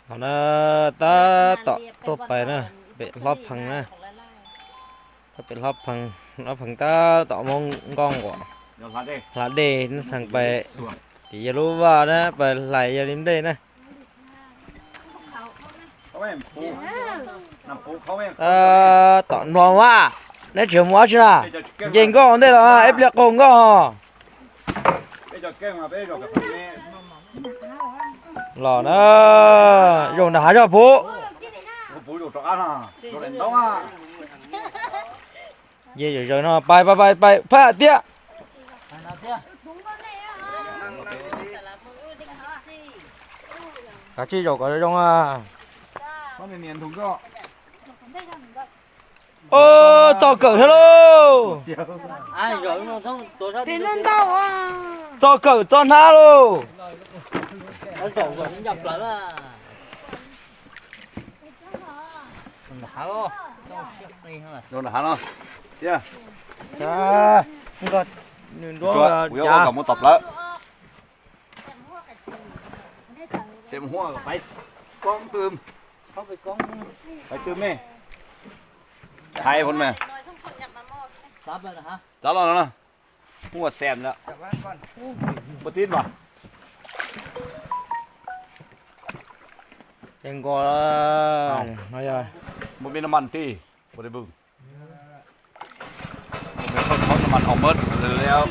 Thaum no tab tom tuaj pais na, pem hlob phees na, pem hlob phees, hlob phees tab tom muab nkoj nquam, hla dej no xees pais, ces yog lub vaj na, pais hlais yog li ntej na. Tab tom nplo mas, neb tsis mus dab tsi na? Nce nkoj ntej los ib pliag qaug nkoj. Los na, zaum nram hav zog puv. Nce zaws zaws no, pais pais pais pais phaj tiag. Kav tsij zaum kom zoo. Txog kawm thiab lauj. Txog kawm txog hnab lauj. Zoo nram hav no. Tiag. Nws nruab, kuv yuav ua kom mus tom plawv. Xem mus huaj pais koob twm, pais twm me. Hais phoo me. Txav los no, ua xem lawm. Npua tib mas. Ces nkaus, npua me no mas tij, npua tij bw. Thauj thauj no mas thauj mawb lawm.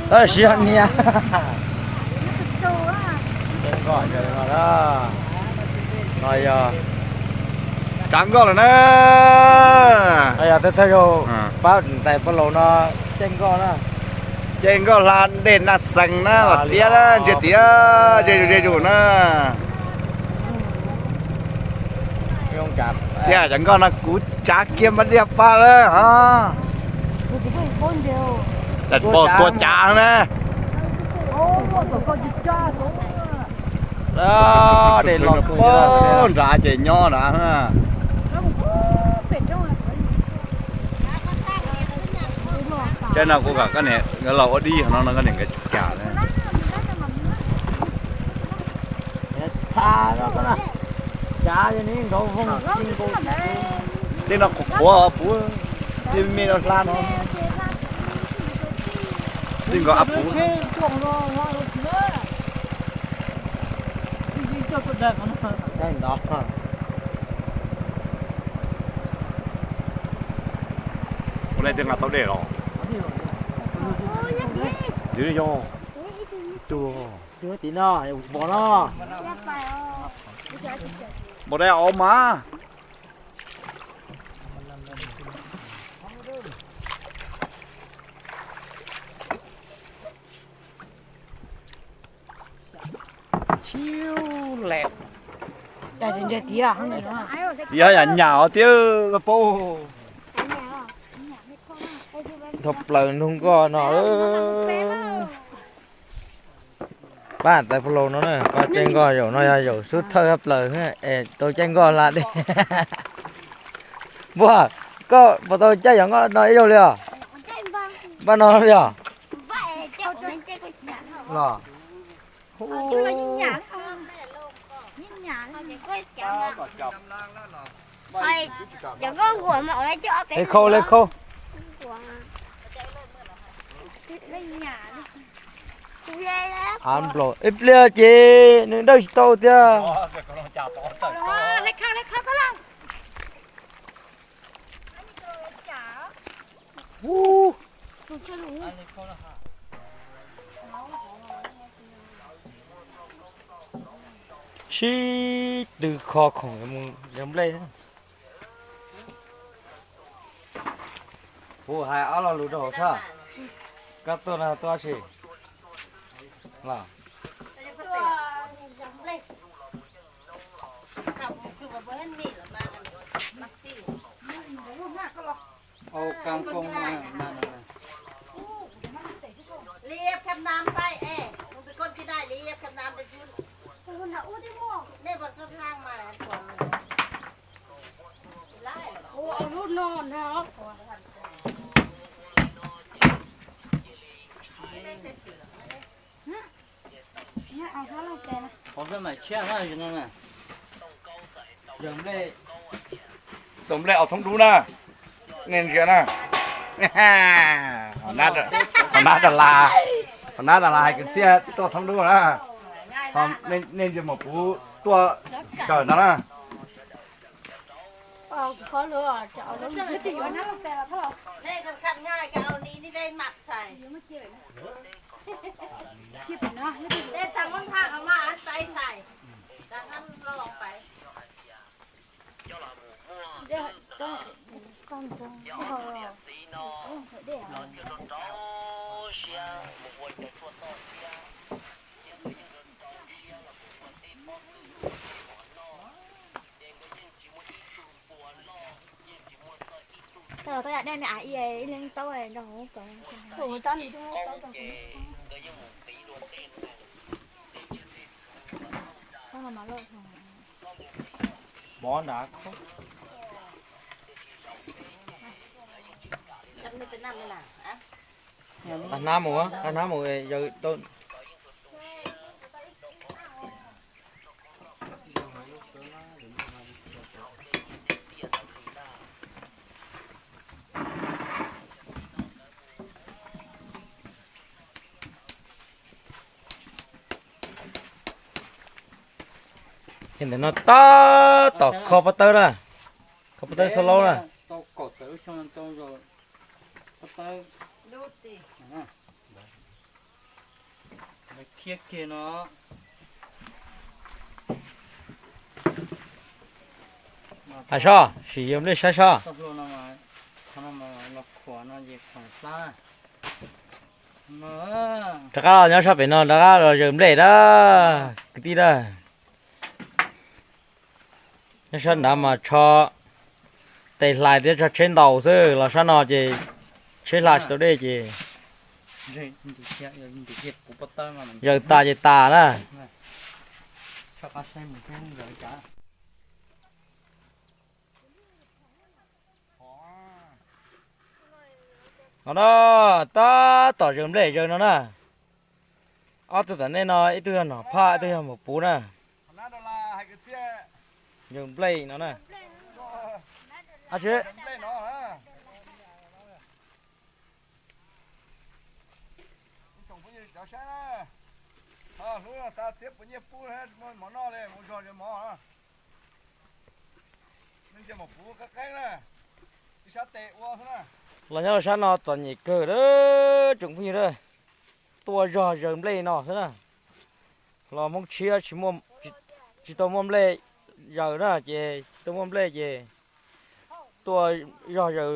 Tab sis yog niam. No yog tsav nkoj lawm na. No yog thawj thawj zaug pab ntais paj laus no caij nkoj na. Caij nkoj hla dej na xees na, tiab na, ntsia tias ze zus ze zus na. Tiag, cov nkoj no kuv tsav kiag mas diaj paj lawm hos. Tua cav na. Nrad ces nyob nrad. Tsaib no kuv kom koj niam nkawd los ua dib hov no no koj niam nkawd tsis kam. Tej no qhuav qhuav puv, tej me me no hla no. Tej nkaus ab puv. Ua li tej nqa tau dej los. Yog, npau dej os mas. Chiu lem. Yog yam nyam os thiab paub. Dhau plaws nrog nkoj no. Pab tais paj laus no na, pab caij nkoj zaum no yog zaum xub thawj dhau plaws es tau caij nkoj hla dej. Npua, koj puas tau caij zaum nkoj no ib zaug li os? Npaj no li os? Los. Li khau li khau. Av nplaum ib pliag ces nws dawj tsis tau tiag. Sib tw kho khoom mus yog nplej. Kuv hais ob lo lus rau hauv txhaj, koj tuaj no tuaj tsi los? Liab khab nam pais es, mus pem koj ci nai liab khab nam pais. Nej pom txog tag mas Qhov xab maim tshiab na, yog no na. Txaus nplej aus thoob dub na, nej ntsia na. Qhov nab, qhov nab da las, qhov nab da las hais kwv txhiaj tuaj thoob dub na. Nej ntsia mas puv tuaj kawm ntag na. Tau los tau yam dej ne, ib leeg taub rau hauv ko. Mov nrad. Tag hnab mus, tag hnab mus yawg tau. Ces ntawm no tab tom kho pob tawb na, kho pob tawb xob laub na. Khiab kiag no. Hais soj, sim yog nplej saib soj. Rov qab los nyob sab pem no rov qab los zaws nplej na, kwv tij na. Nyob sab nrad mas tsho tes hlais thiab tsho tsheb ntaus xwb, los sab no ces tsheb hla tsis tau dej ces zaws tas ces tas na. No na, tab tom zaws nplej zaws no na. Ob tug tom nej no ib tug yog nom phaj, ib tug yog maum puv na. Zaws nplej no na. Hlub xa txhiab puav nyiaj pub, mov noj li mus zog zaws mov. Los nyob rau sab no txom nyem kawg a tsoom phooj ywg a, tuaj zog zaws nplej no xwb na. Los Hmoob tshiab tsis tau muaj nplej zaws na, ces tsis tau muaj nplej ces tuaj zog zaws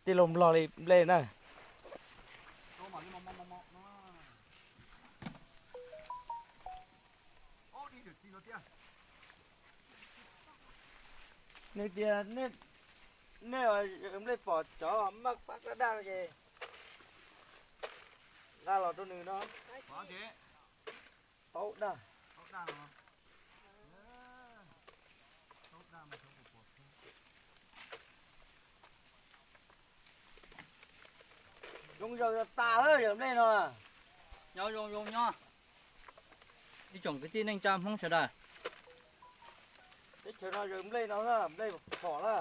tij laug nplog li nplej na. Nws tias nej nplej pom cov maj pab daj daj no ces nqa los rau nws no. Taub daj. Zoo zaws tas tas lawm yawm nplej no. Nyob zoo zoo nyob ib tsoom kwv tij neej tsa Hmoob sawv daws. Teb chaws no zaws nplej no, nplej phom na.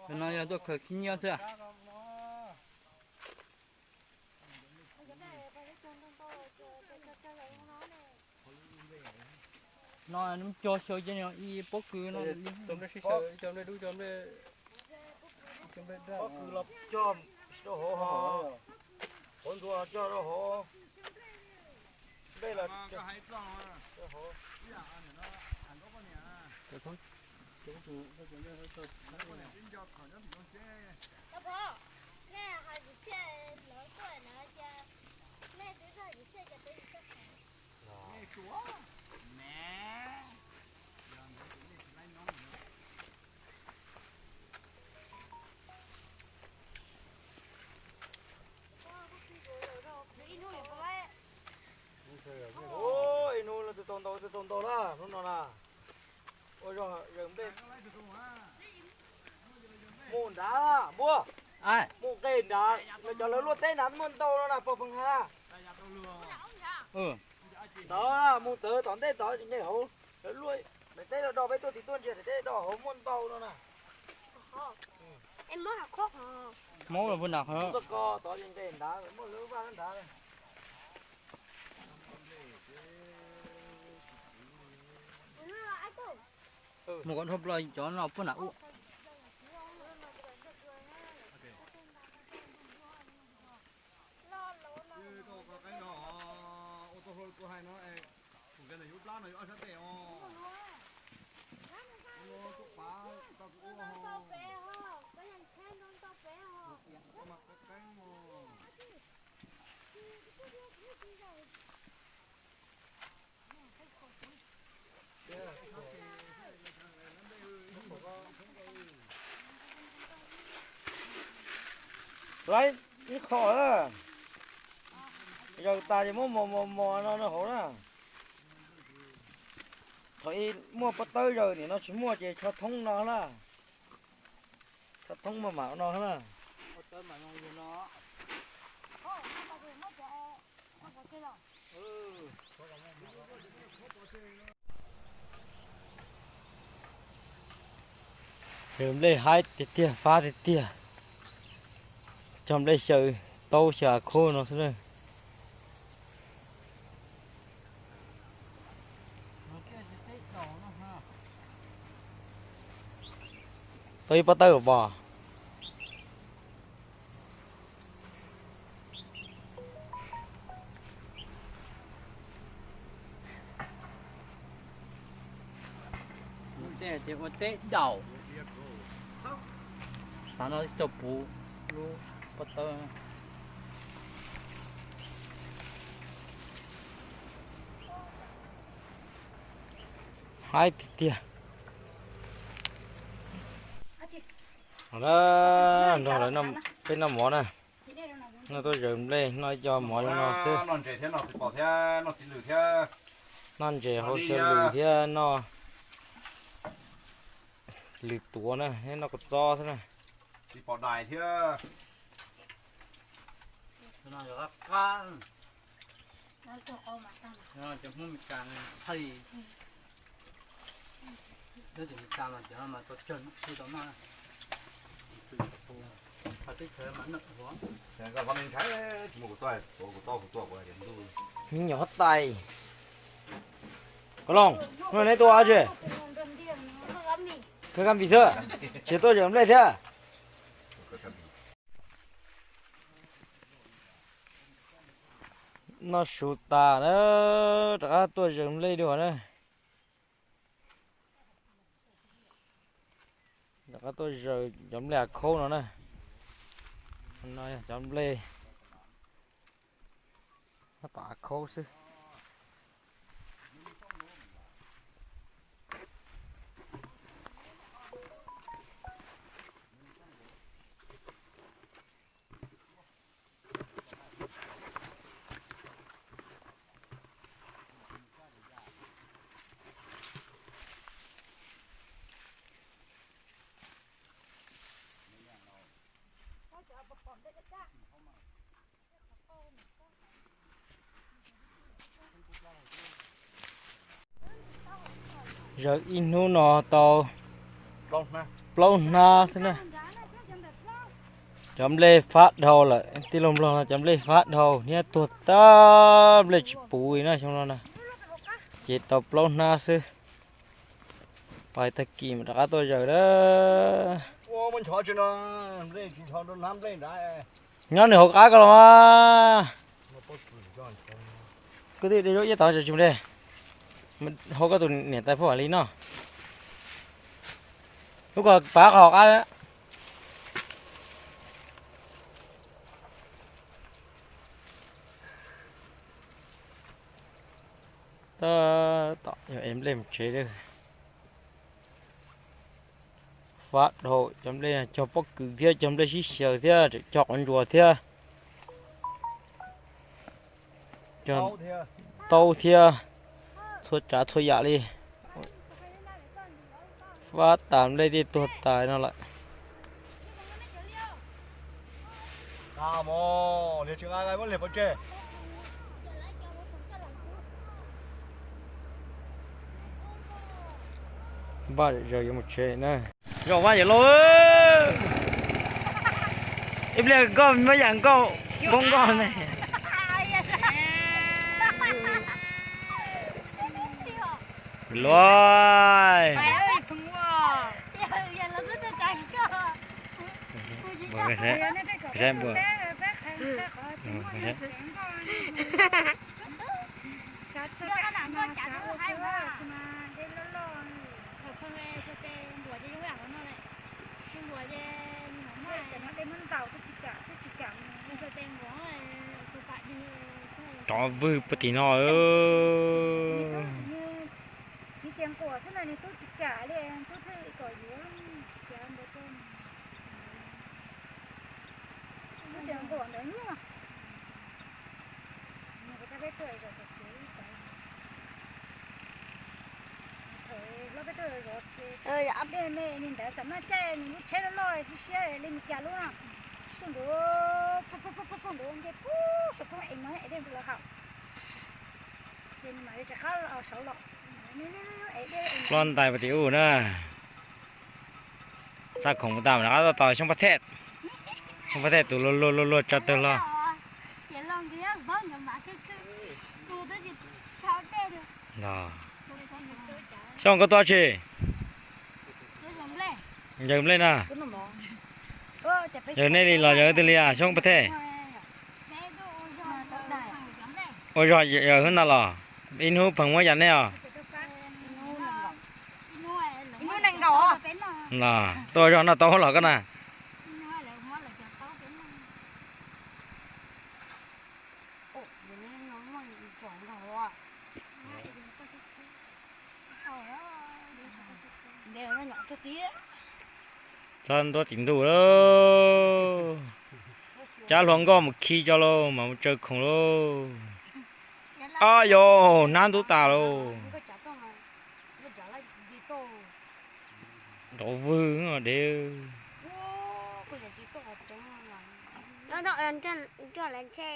Cov no yog tuaj khaws khib nyiab xwb. No cog xyaw cov ib pob kws no. Pob kws los cog rau hauv, hauv ntxuav cog rau hauv. Nplej los Nrad, npua, mus nqes nrad, cov lawv luaj teb nrad muaj ntau no na, pog Pheej Hab. Ntawd mus tawm tom ntej tod, ntej hauv, lawv luaj daim teb do do peb tuaj tim tuaj ntsia daim teb do hauv muaj ntau no na. Hmoob los puag nram qhov no. Txoj ko tod nqes nrad, muaj lawv vaj nrad. Mus kom dhau plaws cov no puag nram ub. Laib ib qho na, zaws tas ces muab mos mos mos no rau hauv na. Thaum ub muaj pob tawb zaws, nim no tsis muaj ces tsho thoob no na. Tsho thoob maj mam no na. Zaws nplej haib tiag tiag, fab tiag tiag. Cog nplej xyaw taub xyaw a khub no xwb na. Tau ib pob tawb pom. Ua teb ces ua teb daus. Tav no cog puv lub pob tawb. Haib tiag tiag. Nrog lawv peb noj mov na. No tuaj zaws nplej noj cov mov zoo no xwb. Noj ntses hauv xyaw lws thiab noj lws tuav na, noj kua txob xwb na. Tsis pom dais thiab. Cov Hmoob Meskas thaij, cov Meskas mas cov mas tau cog tsis tau noj. Teb chaws mas noj huv. Me nyuam huab tais. Koj Looj, hnub no neb tuaj ua dab tsi? Khawb kab npis xwb, tsis tuaj zaws nplej thiab. Noj su tas na, rov qab tuaj zaws nplej dua na. Rov qab tuaj zaws cov nplej a khaub no na. No yog cov nplej tom a khaub xwb. Zaws ib hnub no tau plaub hnab xwb na. Cov nplej fab dhau lawm, tij laug Nplog no cov nplej fab dhau, hnyiab tuag tag, nplej tsis puv li na xyoo no na. Ces tau plaub hnab xwb. Pais tag kis mas rov qab tuaj zaws lawm. Nyob nws hauv qab ko los mas. Kwv tij, de zaub iab tod tsis mus de, hau koj tus niam tais phauj li no. Lub ko pav qhov qab. Tab tom yog ev nplej mus tsev lawm. Fab dhau, cov nplej cog pob kws thiab cog nplej sib xyaw thiab cog quav ntsuas thiab, cog taub thiab, txhua tsav txhua yam li. Fab tas nplej thiaj tuag tas no lawm. Mus, niag tsis nqa nqa muab liag pov tseg. Npaj zaws yuav mus tsev na. Zos Vaj Yawm Lauj, ib pliag koj muab yam nkauj poob nkoj ne. Luaj. Tsov vwg puag tim no. Txiv tias nquam xwb na, nws tub tsis kam li, tub thiaj kom yuav, cas npawg tuaj, tub tias nquam ntawd nyuaj. Nws kuv tab peb tuaj zov tom tsev ib tag, thaum hlob peb tuaj zov ces me me li ntawd xam maj caij nws lub tsheb loj loj siab siab li Meskas lub no, pug ntuav, pug ntuav nce pug saum roob es mas es dej ntu los haum, ces nws mam li rov qab los saud los. Hlob ntais puag tim ub na. Txaj khoom tas mas rov qab tuaj tos Xyoob Pab Thej. Xyoob Pab Thej tus luag luag luag luag tsa tawg hlo. Xyoob, koj tuaj tsi? Yawg nplej na. Yawg nej li los yawg twg li a Xyoob Pab Thej? Ua zog yawg hwb na los? Ib hnub pheej muab yam nej os. Los tuaj ua zog noj taub los koj na. Txog ntua tim ntuj lauj. Cab hluas nkauj mus khi cov lauj, mas mus tsaws khoom lauj. Ab yos, hnab ntub tas lauj. Nrov vwg dev. Nrog lawv ntshe.